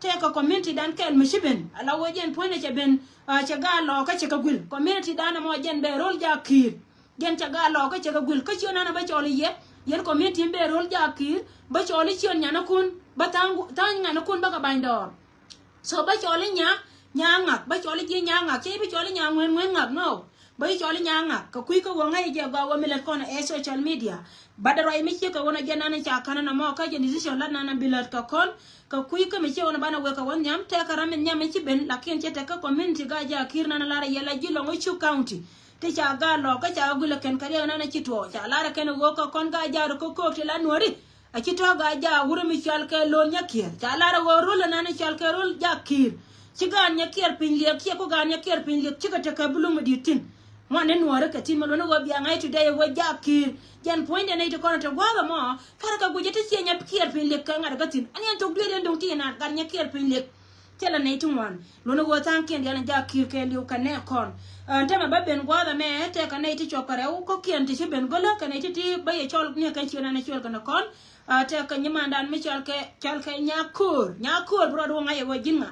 tɛkɛ community dan kɛl mi ci ben. Ala wee jɛn puɔ̱nydɛ cɛ ben, ah, cɛ gaat lɔɔkä cɛ kɛ guil. Community dan ɛmɔ jɛn bɛ ro̱l ja ki̱i̱r. Jɛn cɛ gaat lɔɔkä cɛ kɛ guil. Kä ciö nanɛ bä cɔl i̱ yɛ. Yɛn community in bɛ ro̱l ja ki̱i̱r. Bä cɔl i̱ ciö nyanäkun. Bä tha̱a̱ŋ, tha̱a̱ŋ nyanäkun bä kɛ bany dɔɔr. So bä cɔl i̱ nya, nya ŋak, bä cɔl i̱ ji̱ nya ŋak, cɛ i̱ bä cɔl i̱ nya ŋueen ŋueen ŋak, no. Bä i̱ cɔl i̱ nya ŋak, kɛ kui̱ kä wä ŋäc i̱ jɛ gɔaa wä mi lät kɔn ɛ social media. But ruac mi ciek kɛ wä nɔ jɛ nan i̱ ca ka̱n ɛn ɛmɔ kä jɛ decision lat nan bi lät kɛ kɔn, kɛ kui̱ kä mi ciek wä nɔ banɛ wek kɛ wä nhiam, tɛkɛ ram mi nhiam i̱ ci ben, lakin cɛ tɛk kä community ga jɛ a ki̱i̱r nan ɛ lar ɛ yɛl a ji̱ lɔŋ i̱ Chuuk County. Ti ca ga lɔɔk kä ca ga guil ɛ kɛn kɛ riɛk nan ɛ ci tuɔɔk, ca lar ɛ kɛn ɛ ɣöö kä kɔn ga jɛ a rɔ kä köök ti la nuɔ̱ri. A ci tɔ̱ gaa jaak wurɛ mi cɔal kɛ Lon Nyakiɛr. Ca lar ɛ ɣöö rol ɛnan cɔal kɛ rol jaak ki̱i̱r. Ci gaan Nyakiɛr piny liɛk, ciɛ ku gaan Nyakiɛr piny liɛk, cikɛ tekɛ bi luŋ mi di̱i̱t thi̱n. Ŋuan ni nuɔɔri kɛ thi̱n mi luɔ̱ni ɣöö bia ŋa̱c today ɛ ɣöö jaak ki̱i̱r. Jɛn puɔ̱nydɛ nɛy ti kɔn ɛ te gua̱a̱th ɛmɔ, thar kɛ guic ɛ te ciɛ Nyakiɛr piny liɛk kɛ ŋa̱t ɛ kä thi̱n. Aniɛn thok dueeri ɛn duŋ ti ɛnan gat Nyakiɛr piny liɛk. Thilɛ nɛy ti ŋuan. Luɔ̱ni ɣöö tha̱a̱ŋkiɛn diaal in jaak ki̱i̱r kɛɛliw kɛ nɛ kɔn. Ɛn tämɛ bä ben gua̱a̱th ɛmɛ tɛkɛ nɛy ti cuɔp kɛ rɛw kɔ̱kiɛn ti ci ben gölä kɛ nɛy ti ti bä yɛ cɔl ni kɛn ciö nan ɛ cuɔl kɛ nɛ kɔn. Aa, tɛkɛ nyimandan mi cɔl kɛ, cɔl kɛ Nyako̱o̱r. Nyako̱o̱r bi rɔɔd wä ŋa̱c ɛ wä ji̱n ŋa.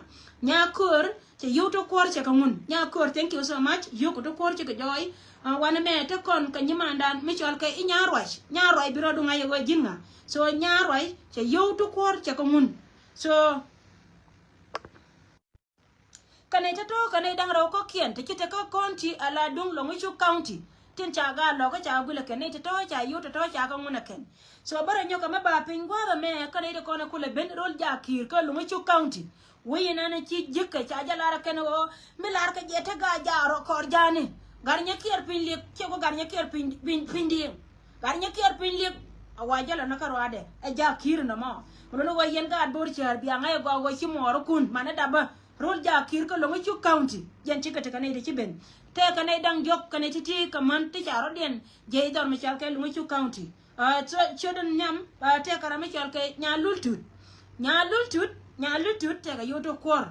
Nyako̱o̱r cɛ yio̱w ti kuɔr cɛ kɛ ŋun. Nyako̱o̱r, thank you so much. Yio̱w ti kuɔr cɛ kɛ jɔɔy. Aa, wanɛ mɛ te kɔn kɛ nyimandan mi cɔl kɛ i̱ Nyaruac. Nyaruac bi rɔɔd wä ŋa̱c ɛ wä ji̱n ŋa. So Nyaruac cɛ yio̱w ti kuɔr cɛ kɛ ŋun. So Kɛ nɛy tɔ̱tɔ̱ kɛ nɛy da̱ŋ rɛw kɔ̱kiɛn ti ci te kä county ala duŋ Loŋi̱cuk County. Tin ca gaat lɔ̱k kä ca guilɛ kɛn nɛy tɔ̱tɔ̱ ca yio̱w tɔ̱tɔ̱ ca kɛ ŋun ɛ kɛn. So bärɛ nyɔk kɛ mi ba piny gua̱a̱th ɛmɛ kä nɛy ti kɔn ɛ kulɛ ben rol jaak ki̱i̱r kä Loŋi̱cuk County. Wec inɛn ci ji̱kɛ ca jɛ lar ɛ kɛn ɣöö mi lar kɛ jɛ te gaat jaak rɔ kɔr ja̱a̱ni. Gat Nyakiɛr piny liɛk ciɛ ku gat Nyakiɛr piny, piny, piny diëëŋ. Gat Nyakiɛr piny liɛk a wa jälɛ ni kä ruaadɛ ɛ jaak ki̱i̱r nɔmɔ. Mi luni wä yɛn gaat bo̱r cäär bia ŋa̱c ɛ gɔaa wä ci muɔɔrikun manɛ dapä. Rol jaak ki̱i̱r kä Loŋi̱cuk County. Jɛn cikɛ tekɛ nɛy ti ci ben. Tɛkɛ nɛy da̱ŋ diɔ̱k kɛ nɛy ti̱ti̱ kɛ män ti ca rɔ̱diɛn jiɛc dhɔr mi cɔal kɛ Loŋi̱cuk County. Aa, ciötdun nhiam, aa, tɛkɛ ram mi cɔal kɛ Nyalultut. Nyalultut, Nyalultut tɛkɛ yio̱w ti kuɔr.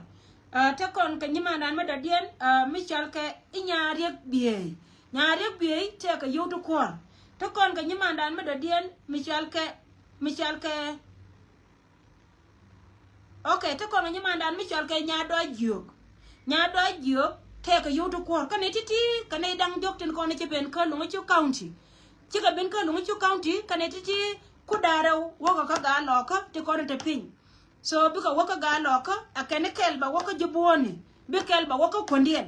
Aa, te kɔn kɛ nyimandan mi dɔ̱diɛn, aa, mi cɔal kɛ i̱ Nyariek Biey. Nyariek Biey tɛkɛ yio̱w ti kuɔr. Te kɔn kɛ nyimandan mi dɔ̱diɛn mi cɔal kɛ, mi cɔal kɛ Ok, te kɔn kɛ nyimandan mi cɔal kɛ Nyadɔac Jiök. Nyadɔac Jiök tɛkɛ yio̱w ti kuɔr. Kä nɛy ti̱ti̱ kɛ nɛy da̱ŋ diɔ̱k tin kɔn ci ben kä Loŋi̱cuk County. Cikɛ ben kä Loŋi̱cuk County kɛ nɛy ti̱ti̱ ku da̱rɛ wäkɛ kä gaat lɔ̱kä ti kɔn te piny. So bikɛ wäkɛ gaat lɔ̱kä a kɛn kɛl ba wäkɛ ji̱ buɔ̱ɔ̱ni. Bi kɛl ba wäkɛ kuändiɛn.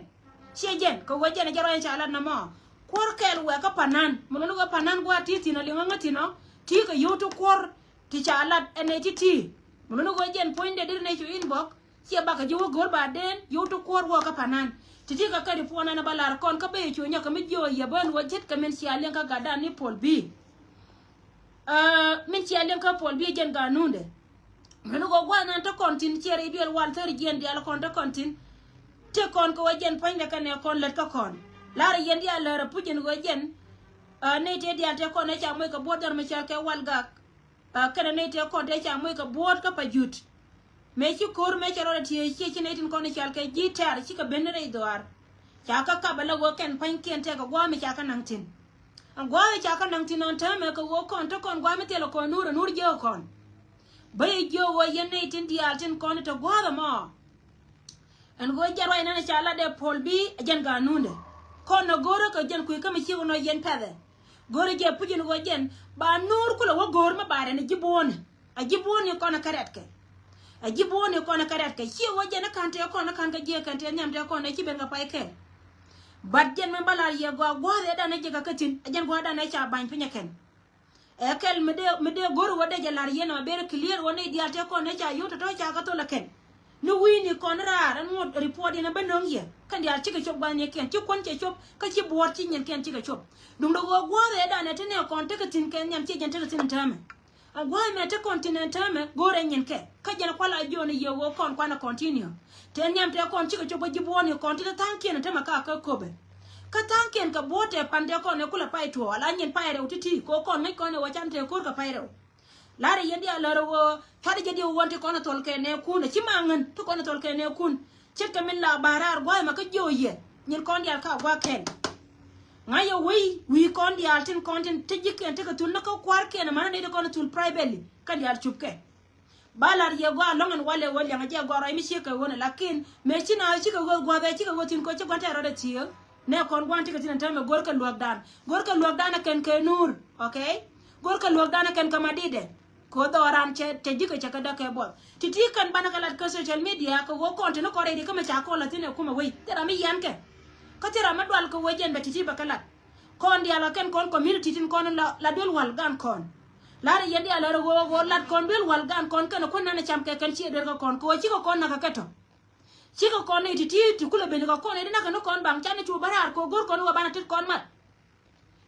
Ciɛ jɛn kɛ wee jɛn a jɛ ruac in ca lat nɔmɔ. Kuɔr kɛl wɛɛkä panan. Mi luni wee panan gua̱a̱th ti thi̱n ɔ liŋä ŋä thi̱n ɔ. Ti kɛ yio̱w ti kuɔr. Ti ca lat ɛn nɛy ti̱ti̱. Mi luni ɣöö jɛn puɔ̱nydɛ deri nɛy cu inbox. Ciɛ bakɛ ji̱ wä go̱o̱r ba den yio̱w ti kuɔr wäkä panan. Ti̱ti̱ kɛ kɛ ri puɔ̱n ɛn ɛ ba lar kɔn kä ben cu nyɔk kɛ mi jiöö yɛ bä ɛn ɣöö ce̱tkɛ min cia liɛŋ kä gatdan ni Paul Biy. Aa, min cia liɛŋ kä Paul Biy jɛn ganundɛ. Mi luni ɣöö gua̱a̱th nan te kɔn thi̱n ciɛ ri duel wal thäri jiɛn diaal kɔn te kɔn thi̱n. Tëë kɔn kɛ ɣöö jɛn puɔ̱nydɛ kɛnɛ kɔn lät kä kɔn. Larɛ yɛn diaal lärɛ puc ɛn ɣöö jɛn. Aa, nɛy tëë diaal tëë kɔn ɛ ca moc kɛ buɔ̱t dhɔr mi cɔal kɛ Walgak. Aa, kɛnɛ nɛy tëë kɔn tëë ca moc kɛ buɔ̱ɔ̱t kä Pajut. Mëë ci ko̱r mëë cɛ rɔɔdɛ tiee ciɛ ci nɛy tin kɔn i̱ cɔal kɛ ji̱ tɛ̈r cikɛ ben ni rɛy dhɔaar. Ca kä kap ɛ lɛ ɣöö kɛn pa̱nykiɛn tɛkɛ gua̱a̱th mi ca kä naŋ thi̱n. Ɛn gua̱a̱th mi ca kä naŋ thi̱n ɔn täämɛ kɛ ɣöö kɔn te kɔn gua̱a̱th mi thilɛ kɔn nuur ɛ nuur jiääk kɔn. Bä yɛ jiök ɣöö yɛn nɛy tin diaal tin kɔn i̱ te gua̱a̱th ɛmɔ. Ɛn ɣöö jɛn ruac nɛn ca lat ɛ Paul Biy ɛ jɛn ganundɛ. Kɔn nɔ go̱o̱rä kɛ jɛn kui̱ kä mi ciek nɔ yɛn pɛthɛ. Go̱o̱rä jɛ puc ɛn ɣöö jɛn ba nuur kulɛ wä go̱o̱r mi ba rɛn ɛ ji̱ buɔ̱ɔ̱ni. Ɛ ji̱ buɔ̱ɔ̱ni kɔn ɛ kɛ rɛtkɛ. Ɛ ji̱ buɔ̱ɔ̱ni kɔn ɛ kɛ rɛtkɛ. Ciɛ ɣöö jɛn ɛ ka̱n tëë kɔn ɛ ka̱n kɛ jiɛk kɛn tëë nhiam tëë kɔn ɛ ci ben kɛ pay kɛn. But jɛn min ba lar yɛ gɔaa gua̱a̱th ɛ dan ɛ jɛ kɛ kä thi̱n ɛ jɛn gua̱a̱th dan ɛ ca ba̱ny piny ɛ kɛn. Ɛ kɛl mi dee, mi dee go̱r wä dee jɛ la̱r yɛn ɔ very clear wä nɛy diaal tëë kɔn nɛy ca yio̱w tɔ̱tɔ̱ ca kä thol ɛ kɛn. Ni wi̱i̱ni kɔn raar ɛn ŋot report yɛn ɛ bä nöŋ yɛ. Kɛn diaal cikɛ cop gua̱thnikiɛn ci kuɔ̱n cɛ cop kä ci buɔ̱ɔ̱t ci nyiɛnkiɛn cikɛ cop. Duundɛ ɣöö gua̱a̱th ɛ danɛ te nɛ kɔn tekɛ thi̱n kɛ nhiam ciɛ jɛn tekɛ thi̱n ɛn täämɛ. Ɛn gua̱a̱th mɛ te kɔn thi̱n ɛn täämɛ go̱o̱rɛ nyinkɛ. Kä jɛn kual a jiɔn i̱ yɛ ɣöö kɔn kuanɛ continue. Te nhiam te kɔn cikɛ cop kä ji̱ buɔ̱ɔ̱tni kɔn ti te tha̱a̱ŋkiɛn ɛn täämɛ ka kä köpɛ. Kä tha̱a̱ŋkiɛn kɛ buɔ̱ɔ̱t tɛ pan tɛ kɔn ɛ kulɛ pay tuɔɔk ala nyin pay rɛw ti̱ti̱ kɛ ɣöö kɔn ŋäc kɔn ɛ wä can tɛ ko̱r kɛ pay rɛw. Larɛ yɛn diaal lärɛ ɣöö cua̱t jɛ diɛ wä wän ti kɔn ɛ thɔl kɛ nɛɛkun ɛ ci ma ŋän ti kɔn ɛ thɔl kɛ nɛɛkun. Ce̱tkɛ min la ba̱a̱ raar gua̱a̱th ɛmɛ kä jiö yɛ nyin kɔn diaal ka gua̱a̱th kɛl. Ŋa̱c yɛ wei wi̱i̱ kɔn diaal tin kɔn tin ti ji̱kiɛn ti kɛ thul ni kä kua̱rkiɛn amäni nɛy ti kɔn thul privately kɛn diaal cupkɛ. Ba la̱r yɛ gɔaa lɔ̱ŋ ɛn walɛ ɣöö liɛŋɛ jɛ gɔaa ruac mi ciek kɛ ɣöö nɛ lakin mëë ci na cikɛ ɣöö gua̱a̱th ɛ cikɛ ɣöö thi̱n kɛ ci gua̱n tɛɛr rɔ̱dɛ thiee. Nɛ kɔn gua̱n ti kɛ thi̱n ɛn täämɛ go̱rkɛ luäkdan. Go̱rkɛ luäkdan ɛ kɛn kɛ nuur. Okay. Go̱rkɛ luäkdan ɛ kɛn kɛ madidɛ. Kɛ ɣöö dhɔran cɛ cɛ ji̱kɛ cɛ kɛ däk kɛ buɔth. Ti̱ti̱ kɛn banɛ kɛ lat kä social media kɛ ɣöö kɔn teni kɔn rɛy di kä mɛ ca kɔn la thi̱n ɛ kumɛ wei. Thil ram mi yiɛn kɛ. Kä thil ram mi dual kɛ ɣöö jɛn bɛ ti̱ti̱ bɛ kɛ lat. Kɔn diaal kɛ kɛn kɔn community tin kɔn la la duel wal gan kɔn. Lar yɛn diaal lar ɣöö ɣöö lat kɔn duel wal gan kɔn kɛn kuän nanɛ cam kɛ kɛn ciɛ duel kɛ kɔn kɛ ɣöö cikɛ kɔn nakä kɛ tɔ. Cikɛ kɔn ni ti̱ti̱ ti kulɛ ben kɛ kɔn ni di nakä ni kɔn baŋ can ni cu bä raar kɛ ɣöö go̱r kɔn ɣöö banɛ tet kɔn mat.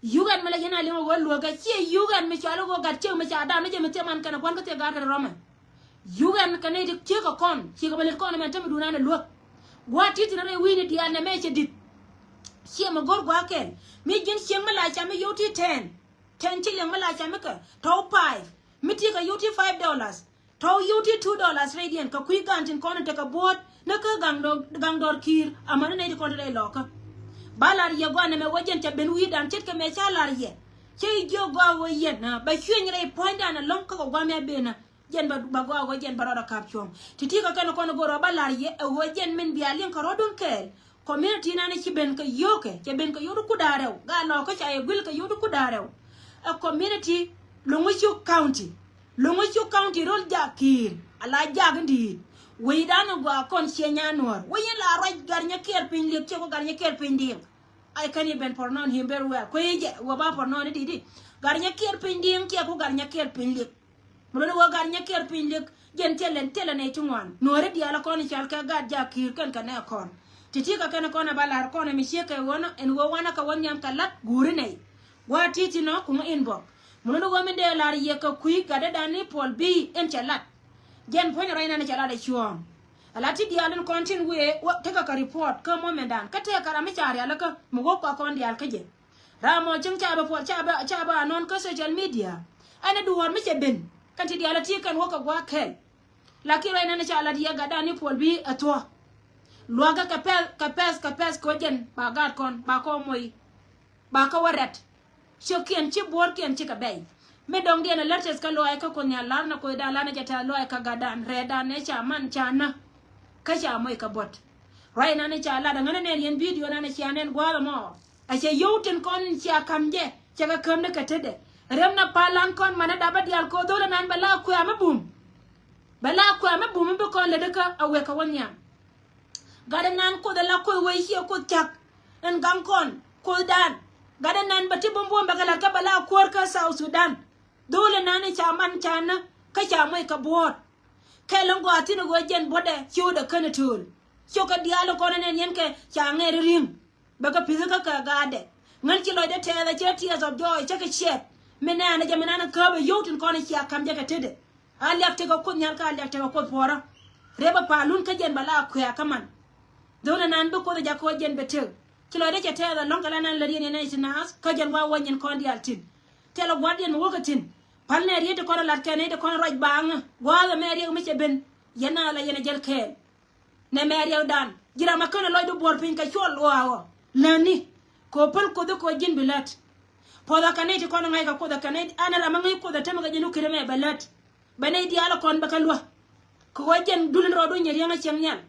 Yuk ɛn mi la yɛn a liŋ ɣöö luäk ɛ ciɛ yuk ɛn mi cɔal ɣöö gat ciek mi ca dam ni jɛ mi thiɛ man kɛn ɛ gua̱n kä thiɛ gaat kɛn rɔmɛ. Yuk ɛn kɛ nɛy ti ciek kɛ kɔn ciek kɛ bɛ lät kɔn ɛmɛn te mi duun an ɛ luäk. Gua̱a̱t ti̱ti̱ ni rɛy wi̱i̱ni diaal nɛmɛ cɛ di̱t. Ciɛ mi go̱r gua̱a̱k kɛl mi ji̱n cieŋ mi la cam mi yio̱w ti ten. Ten ci liɛŋ mi la cam mi kɛ tɔ̱w five mi ti kɛ yio̱w ti five dollars. Tɔ̱w yio̱w ti two dollars rɛydiɛn kɛ kui̱ gan tin kɔn in tekɛ buɔ̱ɔ̱t ni kä gaŋ dɔɔr ki̱i̱r amäni nɛy ti kɔn ti rɛy lɔɔkä. Ba la̱r yɛ gɔaa nɛmɛ wä jɛn ca ben wi̱i̱dan ce̱tkɛ mɛ ca la̱r yɛ. Cä i̱ jiök gɔaa wä yɛn bɛ cueny rɛy puɔ̱nydan ɛlɔ̱ŋ kä kɛ gua̱a̱th mi a ben ɛ jɛn bɛ gɔaa wä jɛn bɛ rɔɔdɛ ka̱p cuɔ̱ŋ. Ti̱ti̱ kɛ kɛn kɔn go̱r ɔ ba la̱r yɛ ɛ wä jɛn min bia liŋ kɛ rɔɔdun kɛɛl. Community nan ci ben kɛ yio̱kɛ cɛ ben kɛ yio̱w ti kuda rɛw gaa lɔɔkä ca yɛ guil kɛ yio̱w ti kuda rɛw. Ɛ community Loŋi̱cuk county. Loŋi̱cuk county rol jak ki̱i̱r ala jak in di̱i̱t. Wecdan in gɔaa kɔn ciɛ nyan nuɔ̱ɔ̱r wec in la ruac gat nyɛ kiɛɛr piny liek ciɛ ku gat nyɛ kiɛɛr piny di̱i̱ŋ. I can even pronounce him very well kuec jɛ wä ba pronounce in di̱i̱t i̱ gat nyɛ kiɛɛr piny di̱i̱ŋ ciɛ ku gat nyɛ kiɛɛr piny liek. Mi luni wä gat nyɛ kiɛɛr piny liek jɛn thilɛ thilɛ nɛy ti ŋuan nuɔ̱ɔ̱ri diaal kɔn i̱ cal kɛ gat jak ki̱i̱r kɛn kɛ nɛ kɔn. Ti̱ti̱ kɛ kɛn kɔn ɛ ba la̱r kɔn ɛ mi ciek kɛ ɣöö nɔ ɛn ɣöö wanɛ kɛ wä nhiam kɛ la̱t guuri nɛy. Gua̱a̱t ti̱ti̱ nɔ kuŋä inbox. Mun ni ɣöö min dee lar yɛ kɛ kui̱ gatdädan ni puɔl bi̱i̱ in cɛ lat. Jɛn puɔ̱ny rɔy nan cɛ lat ɛ cuɔ̱ɔ̱ŋ. Ala ti diaal in kɔn tin wëë wä tekɛ kɛ report kä mɔmɛndan kä tëëkɛ ram mi ca rialikä mi wä kua kɔn diaal kä jɛ. Ram mɔ cieŋ ca bɛ puɔl ca bɛ ca bɛ anɔn kä social media. Ɛn ɛ duɔ̱ɔ̱r mi cɛ ben kɛn ti diaal ɛ ti kɛn wä kɛ gua̱a̱k kɛl. Lakin rɔy nan ca lat yɛ gatdan ni puɔl bi̱i̱ ɛ thuɔ̱. Luakä kɛ pɛth kɛ pɛth kɛ pɛth kɛ jɛn ba gaat kɔn ba kɔ moc. Ba kä wä rɛt. Ciökiɛn ci buɔ̱ɔ̱rkiɛn cikɛ bɛy. Mi dɔ̱ŋdiɛn a lär tɛth kä luaac kä Kuoth Nhial lar na Kuothdan lar na jɛ tɛth luaac kä gatdan rɛɛtdan ɛ ca man ca nä. Kä ca moc kɛ buɔ̱t. Ruac nan ca lat aŋän anɛn yɛn bidio nan cia nɛn gua̱a̱th ɛmɔ. A cɛ yio̱w tin kɔn cia ka̱m jɛ cɛ kɛ käm ni kɛ tetdɛ. Rem na pal lan kɔn manɛ dapä diaal koth dho̱l anan bɛ la kuɛ amä bum. Bɛ la kuɛ amä bum mi bi kɔn lätdä kä a wek kɛ wä nhiam. Gat inan Kuoth ala Kuoth wee ciɛ Kuoth cak. Ɛn gaŋ kɔn Kuothdan. Gat inan bɛ ti bumbum bɛ kɛ la̱t kä bɛ la kuäär kä South Sudan. Dho̱o̱l inan i̱ ca man ca nä kä ca moc kɛ buɔ̱ɔ̱t. Kɛl in gɔaa thi̱n i̱ ɣöö jɛn buɔ̱tdɛ ciöötdɛ kän i̱ tööl. Ciökɛ diaal in kɔn in ɛn yɛn kɛ ca ŋɛɛr i̱ ri̱ŋ. Bɛ kɛ pi̱th kä kɛ gaatdɛ. Ŋän ci lɔcdɛ tɛɛth a cɛ tears of joy cä kɛ ciɛɛt. Min nɛɛnɛ jɛ min an käp ɛ yio̱w tin kɔn cia ka̱m jɛ kɛ tetdɛ. A liak tekɛ Kuoth Nhial kä a liak tekɛ Kuoth puɔ̱rä. Rep a pa̱a̱lun kä jɛn bɛ la kuɛ̈ɛ̈ kä man. Dho̱n ɛnan bi Kuoth ɛ jakä wä jɛn bɛ tëk. Ci lɔcdä cɛ tɛɛth ɛlɔ̱ŋ kɛ la nan lät yɛn yɛn nɛy ti naath kä jɛn wa wä nyin kɔn diaal thi̱n. Thilɛ gua̱a̱thdiɛn mi wäkɛ thi̱n. Päl nɛ riet ti kɔn ɛ la̱t kɛ nɛy ti kɔn ɛ ruac baaŋä gua̱a̱th ɛmɛ riek mi cɛ ben. Yɛn na la yɛn ɛ jäl kɛɛl. Nɛ mɛ riɛkdan ji̱ ram a känɛ lɔcdu buɔ̱r piny kɛ cuɔl luaak ɔ lätni. Kɛ ɣöö päl Kuoth i̱ kɛ ɣöö ji̱n bi lät. Puɔth a kɛ nɛy ti kɔn ɛ ŋa̱c kɛ Kuoth a kɛ nɛy an ram a ŋäc Kuoth a tämɛ kɛ ji̱n wä ki̱t ɛmɛ bɛ lät. Bɛ nɛy diaal ɛ kɔn bɛ kɛ luäk. Kɛ ɣöö jɛn dul in rɔɔdu nyɛ riäŋ a cieŋ nhial.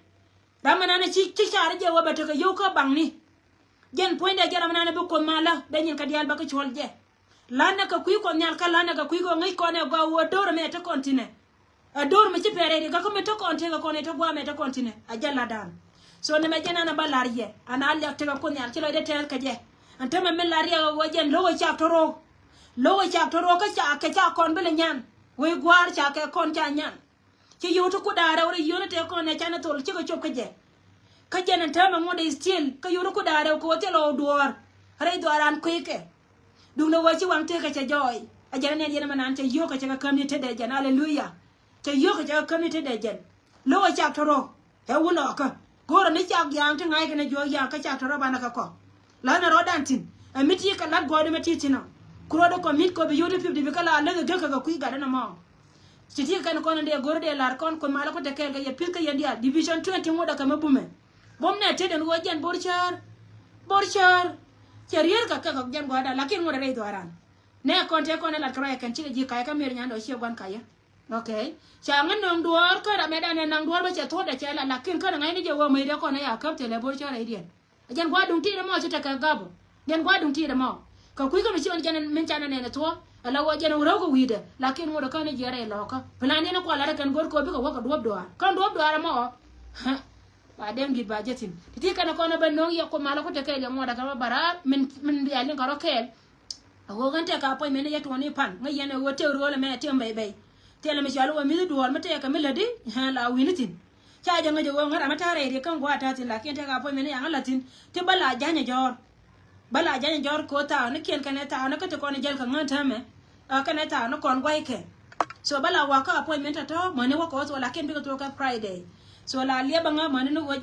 Ram ɛnan ɛ ci ci car jɛ wä bɛ tekɛ yio̱w kä baŋni. Jɛn puɔ̱nydɛ jɛ ram ɛnan ɛ bi Kuoth malä bɛ nyin kɛ diaal bɛ kä cuɔl jɛ. La̱t nɛ kɛ kui̱ Kuɔth Nhial kä la̱t nɛ kɛ kui̱ kɛ ŋäc kɔn ɛ gɔaa ɣöö do̱r ɛmɛ te kɔn thi̱nɛ. Ɛ do̱r mi ci pɛr rɛy ri gakä mi te kɔn tekɛ kɔn ɛ te gua̱a̱ mɛ te kɔn thi̱nɛ a jɛ la̱tdan. So nɛmɛ jɛn an a ba la̱r yɛ an a liak tekɛ Kuoth Nhial ci lɔcdɛ tɛɛth kɛ jɛ. Ɛn te mɛ mi la̱r yɛ ɣöö jɛn lo̱k ɛ cak tɔ̱rɔ̱ɔ̱k. Lo̱k ɛ cak tɔ̱rɔ̱ɔ̱k kä ca kɛ ca kɔn bi lɛ nyan. Wec gua̱a̱r ca kɛ kɔn ca nyan. Ci yio̱w ti kuda rɛw rɛy yio̱w ni tëë kɔn ɛ canɛ thol cikɛ cop kä jɛ. Kä jɛn ɛn täämɛ ŋuɔ̱t ɛ still kä yio̱w ti kuda rɛw kɛ wä thil ɔ duɔ̱ɔ̱r. Rɛy dhuaaran kui̱kɛ. Duundɛ wä ci waŋ tëëkɛ cɛ jɔɔy. Ɛ jɛn ɛn yɛn ɛmɛ naan cɛ yio̱w kɛ cɛ kɛ käm ni tetdɛ jɛn. Aleluya. Cɛ yio̱w kɛ cɛ kɛ käm ni tetdɛ jɛn. Lo̱k ɛ cak tɔ̱rɔ̱. Ɛ wä lɔɔkä. Go̱o̱rä ni cak ya̱a̱ŋ ti ŋa̱ckɛ ni juɔ̱ɔ̱k ya̱a̱ŋ kä cak tɔ̱rɔ̱ banɛ kɛ kɔ. La̱t ni rɔ̱dan thi̱n. Ɛ mi ti kɛ la̱t gɔɔydɛ mɛ ti thi̱n ɔ. Ku rɔ̱dɛ kɔ mi̱t kɔ bi yio̱w ti pi̱p di bi kɛ la läth ɛ gek kɛ kɛ kui̱ gatdɛ nɔmɔ. Ci ti kɛn kɔn in dee go̱r dee la̱r kɔn Kuoth malä ku te kɛɛl kɛ yɛ pi̱th kä yɛn diaal division twenty ŋuɔ̱t ɛ kɛ mi bumɛ. Bum nɛ tetdɛ ni ɣöö jɛn bo̱r cäär. Bo̱r cäär. Cɛ rier kɛ kɛ kɛ jɛn gua̱a̱da, lakin ŋot rɛy dhuaaran. Nɛ kɔn tɛ kɔn ɛ lat kɛ ruac kɛn cikɛ ji̱ kayɛ kä mer nyan dɔ ciɛ guan kayɛ. Okay. Ca ŋä nöŋ duɔɔr kä ram mɛ dan ɛ naŋ duɔɔr bä cɛ thuɔ̱t ɛ cɛ la, lakin kä nɛ ŋa̱cni jɛ wä mec dee kɔn ɛ ya käp thilɛ bo̱r cɔr rɛydiɛn. Jɛn gua̱a̱r duŋ ti̱i̱t ɛmɔ ci tekɛ gap. Jɛn gua̱a̱r duŋ ti̱i̱t ɛmɔ. Kɛ kui̱ kä mi ci ɣän jɛn min ca nɛ nɛn ɛ thuɔ̱k. Ala wä jɛn wä rɛw kɛ wi̱i̱dɛ. Lakin ŋot ɛ kä ni jiɛ rɛy lɔkä. Plan ni ni kual lat ɛ kɛn go̱r kɛ wä bikɛ wä kɛ duɔ̱ɔ̱p duaar. Kän duɔ̱ɔ̱p duaar ɛmɔ ɔ. Ba dee ŋi̱i̱t ba jɛ thi̱n. Ti ti kɛn kɔn ɛ bä no̱o̱ŋ yɛ ku malä ku tekɛ liɛ ŋuɔ̱t ɛ kɛn bä bäraar min, min bia liŋ kɛ rɔ kɛɛl. A ɣöö ɣän tekɛ appointment ni yɛ tuɔɔni pan ŋäc yɛn ɛ ɣöö tëk ro̱o̱l ɛmɛ ɛ tëk bɛy bɛy. Thilɛ mi cɔal ɣöö mi̱th duɔ̱ɔ̱r mi tekɛ mi lätdi ɛ la wi̱ni thi̱n. Ca jɛ ŋäc ɛ ɣöö ŋära mi ta̱a̱ rɛy riɛk kä ŋua̱a̱ ta̱a̱ thi̱n lakin tekɛ appointment ni yaŋ ɛ la̱t thi̱n. Ti bä la ja̱ny ɛ jɔ̱ɔ̱r. Bä la ja̱ny jɔ̱ɔ̱r ko̱ thaakni kiɛn kɛnɛ thaakni kä ti kɔn jɛl kɛ ŋän täämɛ. Ɛ kɛnɛ thaakni kɔn gua̱ckɛ. So bä la wakä appointment tɔ̱tɔ̱ mäni wäkɛ wä thuɔk lakin bikɛ thuɔk kɛ Friday. So la liɛp bä ŋä mäni ni ɣöö